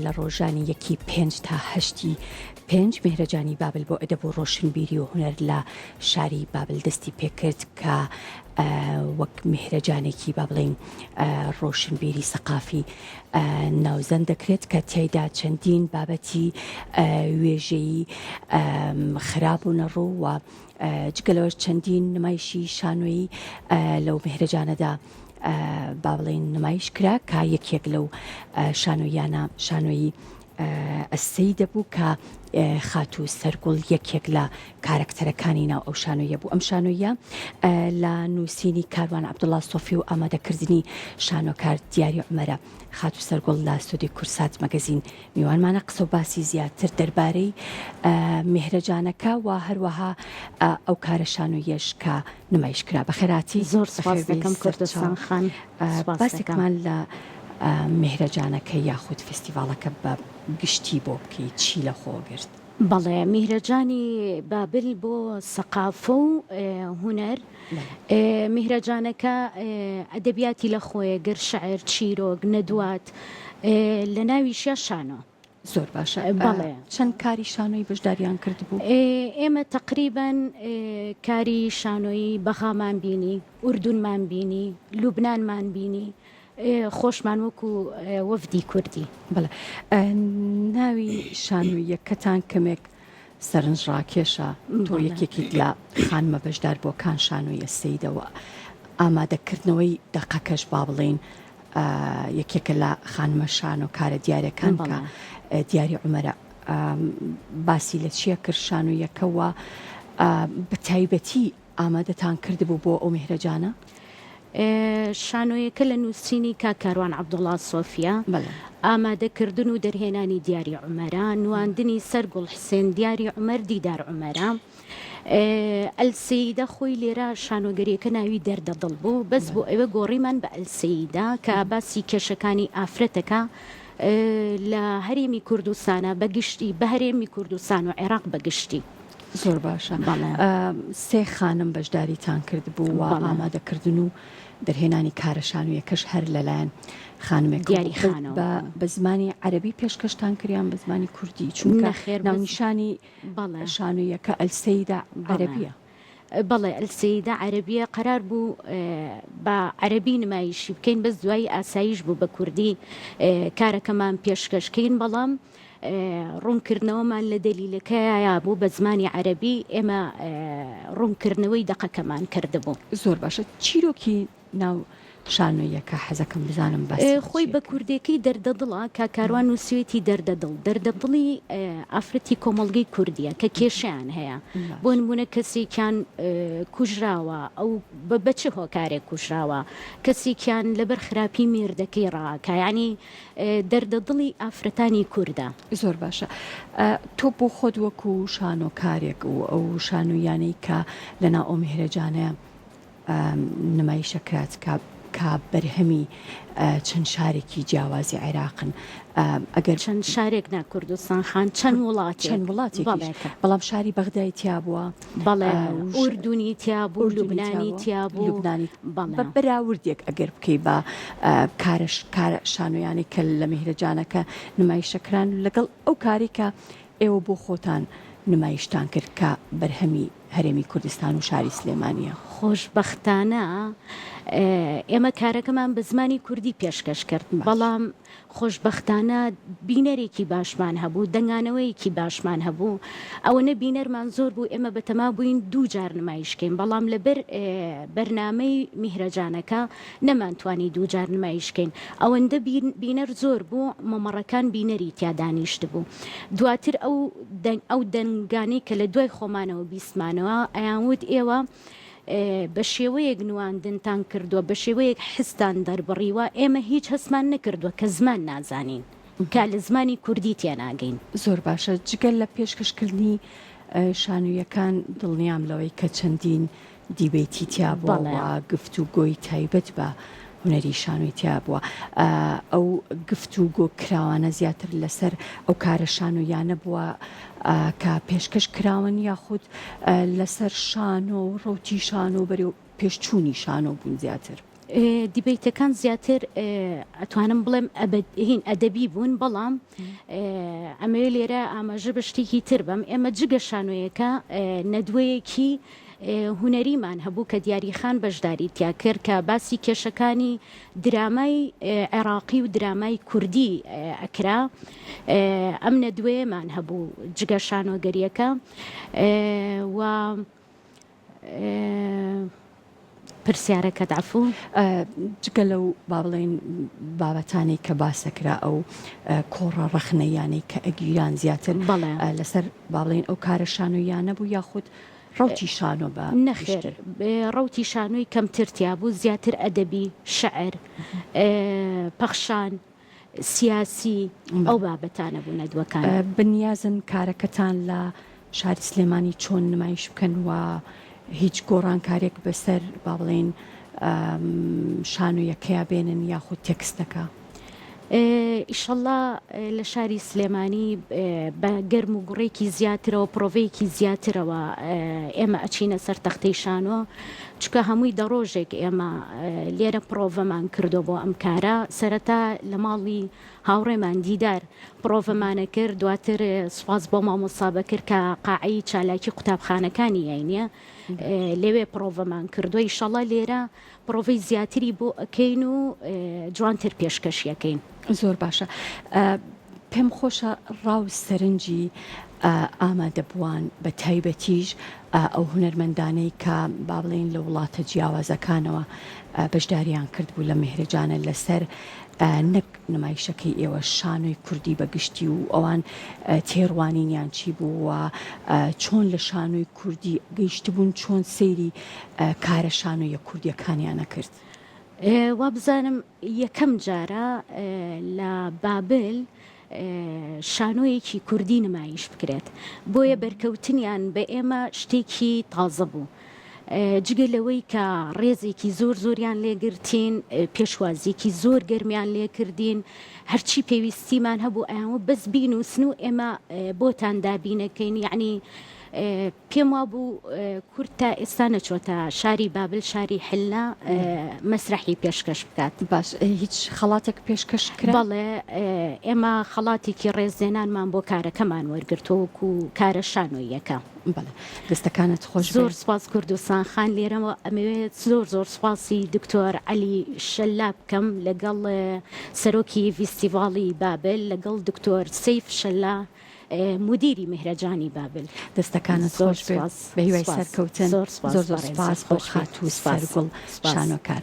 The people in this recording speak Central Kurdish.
لە ڕۆژانی یەکی پێنج تا هەشتی پێنج میهرەجانی بابل بۆ ئەدەب و ڕۆشنبیری و هونەر لە شاری بابل دەستی پێکرد کە وەک میهرەجانێکی با بڵێین ڕۆشنبیری سەقافی ناوزەند دەکرێت کە تیایدا چەندین بابەتی وێژەیی خرابوونە ڕوو و جگە لەوەش چەندین نمایشی شانۆیی لەو میهرەجانەدا با بڵێین نمایش کرا کە یەکێک لەو شانۆییانە شانۆیی ئەسەیدە بوو کە خاتوو سەرگوڵ یەکێک لە کارەکتەرەکانی ناو ئەو شانۆیە بوو ئەم شانۆیە لە نووسینی کاروان عەبدوڵا سۆفی و ئامادەکردنی شانۆکار دیاری عومەرە خاتوو سەرگوڵ لە ستۆدیۆی کورسات مەگەزین میوانمانە قسە و باسی زیاتر دەربارەی میهرەجانەکە و هەروەها ئەو کارە شانۆییەش کە نمایش کرا. بەخێرهاتی. زۆر سوپاس دەکەم کوردستان خان. سوپاس دەکەم. باسێکمان لە میهرەجانەکە یاخود فێستیڤاڵەکە بە گشتی بۆ بکەی چی لە خۆ گرت؟ بەڵێ میهرەجانی بابل بۆ سەقافە و هونەر میهرەجانەکە ئەدەبیاتی لە خۆیە گرت شعر، چیرۆک، نەدوات لە ناویشیا شانۆ. زۆر باشە بەڵێ چەند کاری شانۆی بەشداریان کردبوو؟ ئێمە تەقریبەن کاری شانۆیی بەغامان بینی، ئوردونمان بینی، لوبنانمان بینی، خۆشمان وەکو وەفدی کوردی. بەڵێ ناوی شانۆییەکەتان کەمێک سەرنجڕاکێشە، تۆ یەکێکیت لە خانمە بەشداربووەکان شانۆیە سەیدەوە ئامادەکردنەوەی دەقەکەش با بڵێین یەکێکە لە خانمە شانۆکارە دیارەکان کە دیاری عومەرە باسی لە چیە کرد شانۆیەکە و بە تایبەتی ئامادەتان کردبوو بۆ ئەو میهرەجانە؟ شانۆیەکە لە نووسینی کاک کاروان عەبدوڵا سۆفیە، ئامادەکردن و دەرهێنانی دیاری عومەرە، نواندنی سەرگوڵ حسێن، دیاری عومەر، دیدار عومەرە. ئەلسەیدە خۆی لێرە شانۆگەریەکە ناوی دەردە دڵ بوو، بەس بۆ ئەوێ گۆڕیمان بە ئەلسەیدە کە باسی کێشەکانی ئافرەتەکە لە هەرێمی کوردستانە بە گشتی، بە هەرێمی کوردستان و عێراق بە گشتی. زۆر باشە سێ خانم بەشداریتان کردبوو و ئامادەکردن و دەرهێنانی کارە شانویەکەش هەر لەلایەن خانمێک دیاری خانەوە بە زمانی عەربی پێشکەشتان کریان بە زمانی کوردی چونکە ناونیشانی شانویەکە ئەلسەیدە عەربیە. بەڵێ ئەلسەیدە عەربیە قەرار بوو بە عەربی نمایشی بکەین بەس دوایی ئاسایش بوو بە کوردی کارەکەمان پێشکەشکەین بەڵام ڕوونکردنەوەمان لە دەلیلەکەیا بوو بە زمانی عەرەبی ئێمە ڕوونکردنەوەی دەقەکەمان کردبوو. زۆر باشە چیرۆکی ناو شانۆییەکە حەزەکەم بزانم باسی لە خۆی بە کوردێکەی دەردە دڵە کاک کاروان نووسیوێتی دەردە دڵ دەردە دڵی ئافرەتی کۆمەڵگەی کوردیە کە کێشەیان هەیە بۆ نموونە کەسێکیان کوژراوە ئەو بە چ هۆکارێک کوژراوە کەسێکیان لەبەر خراپی مێردەکەی ڕاکا یانی دەردە دڵی ئافرەتانی کوردە. زۆر باشە تۆ بۆ خۆت وەکو شانۆکارێک و ئەو شانۆیانەی کە لەناو ئەو میهرەجانە نمایشە کرات کە کە بەرهەمی چەند شارێکی جیاوازی عێراقن ئەگەر چەند شارێک نا کوردستان خان چەند وڵاتێک چەند وڵاتێکیش بەڵام شاری بەغدای تیا بووە بەڵێ ئوردونی تیا بوو لوبنانی تیا بوو لوبنانی بە بەراوردێک ئەگەر بکەی بە کارە کارە شانۆیانەی کە لە میهرەجانەکە نمایشەکران لەگەڵ ئەو کارەی کە ئێوە بۆ خۆتان نمایشتان کرد کە بەرهەمی هەرێمی کوردستان و شاری سلێمانیە. خۆشبەختانە ئێمە کارەکەمان بە زمانی کوردی پێشکەش کرد، بەڵام خۆشبەختانە بینەرێکی باشمان هەبوو، دەنگانەوەیەکی باشمان هەبوو، ئەوەنە بینەرمان زۆر بوو ئێمە بەتەما بووین دوو جار نمایش کەین، بەڵام لەبەر بەرنامەی میهرەجانەکە نەمانتوانی دوو جار نمایش کەین، ئەوەندە بینەر زۆر بوو مەمەڕەکان بینەری تیا دانیشتبوو، دواتر ئەو ئەو دەنگانەی کە لە دوای خۆمانەوە بیستمانەوە ئەیانوت ئێوە بە شێوەیەک نواندنتان کردووە، بە شێوەیەک حستان دەربڕیوە، ئێمە هیچ هەستمان نەکردووە کە زمان نازانین، کە لە زمانی کوردی تێناگەین. زۆر باشە، جگە لە پێشکەشکردنی شانۆییەکان، دڵنیام لەوەی کە چەندین دیبەیتی تیا بووە و گفتوگۆی تایبەت بە هونەری شانۆی تیا بووە، ئەو گفتوگۆ کراوانە زیاتر لەسەر ئەو کارە شانۆییانە بووە کە پێشکەش کراون یاخود لەسەر شانۆ و ڕەوتی شانۆ و بەرەو پێشچوونی شانۆ بوون زیاتر؟ دیبەیتەکان زیاتر ئەتوانم بڵێم هین ئەدەبی بوون بەڵام ئەمەوێ لێرە ئاماژە بە شتێکی تر بەم ئێمە جگە شانۆیەکە نەدوەیەکی هونەریمان هەبوو کە دیاری خان بەشداری تیا کرد کە باسی کێشەکانی درامای عێراقی و درامای کوردی ئەکرا ئەم نەدوەیەمان هەبوو جگە شانۆگەریەکە و پرسیارەکەت عەفو؟ جگە لەو با بڵێین بابەتانەی کە باسەکرا ئەو کۆڕە ڕەخنەییانەی کە ئەگیران زیاتر لەسەر با بڵێین ئەو کارە شانۆییانە بوو یاخود ڕەوتی شانۆ بە نەخێر ڕەوتی شانۆی کەمتر تیا بوو زیاتر ئەدەبی شعر پەخشان سیاسی ئەو بابەتانە بوو نەدوەکان. بەنیازن کارەکەتان لە شاری سلێمانی چۆن نمایش بکەن و هیچ گۆڕانکاریەک بەسەر با بڵێین شانۆیەکەیا بێنن یاخود تێکستەکە؟ ئیشەڵا لە شاری سلێمانی بە گەرم و گوڕێکی زیاترەوە پرۆڤەیەکی زیاترەوە ئێمە ئەچینە سەر تەختەی شانۆ چونکە هەمووی دە ڕۆژێک ئێمە لێرە پرۆڤەمان کردووە بۆ ئەم کارە سەرەتا لە ماڵی هاوڕێمان دیدار پرۆڤەمانە کرد دواتر سوپاس بۆ مامۆستا بەکر کە قاعەی چالاکی قوتابخانەکانی یاینە لەوێ پرۆڤەمان کردووە ئیشەڵا لێرە پرۆڤەی زیاتری بۆ ئەکەین و جوانتر پێشکەشی ئەکەین. زۆر باشە پێم خۆشە ڕاو سەرنجی ئامادەبووان بە تایبەتیش ئەو هونەرمەندانەی کە با بڵێین لە وڵاتە جیاوازەکانەوە بەشداریان کردبوو لە مێهرەجانە لەسەر نەک نمایشەکەی ئێوە شانۆی کوردی بە گشتی و ئەوان تێڕوانینیان چی بوو و چۆن لە شانۆی کوردی گەیشتبوون چۆن سەیری کارە شانۆیە کوردیەکانیان ئەکرد؟ وابزانم یەکەم جارە لە بابل شانۆیەکی کوردی نمایش بکرێت بۆیە بەرکەوتنیان بە ئێمە شتێکی تازە بوو. جگە لەوەی کە ڕێزێکی زۆر زۆریان لێگرتین پێشوازیەکی زۆر گەرمیان لێکردین هەرچی پێویستیمان هەبوو ئەیانوت بەس بینوسن و ئێمە بۆتان دابینەکەین یعنی پێم وابوو کورد تا ئێستا نەچۆتە شاری بابل شاری حلە مەسرەحی پێشکەش بکات. باش هیچ خەڵاتێک پێشکەش کرا؟ بەڵێ ئێمە خەڵاتێکی ڕێزلێنانمان بۆ کارەکەمان وەرگرتووە وەکو کارە شانۆییەکە. بەڵێ دەستەکانت خۆش بێ. زۆر سوپاس کوردستان خان لێرەوە ئەمەوێت زۆر زۆر سوپاسی دکتۆر عەلی شەلا بکەم لەگەڵ سەرۆکی ڤیستیڤاڵی بابل لەگەڵ دکتۆر سەیف شەلا مودیری میهرەجانی بابل. دەستەکانت زۆر خۆش بێت سوپاس بەهیوای سوپاس سەرکەوتن زۆر سوپاس زۆر زۆر بەڕێزی سوپاس بۆ خۆش بیت خاتوو سوپاس سەرگوڵ سوپاس. شانۆکار.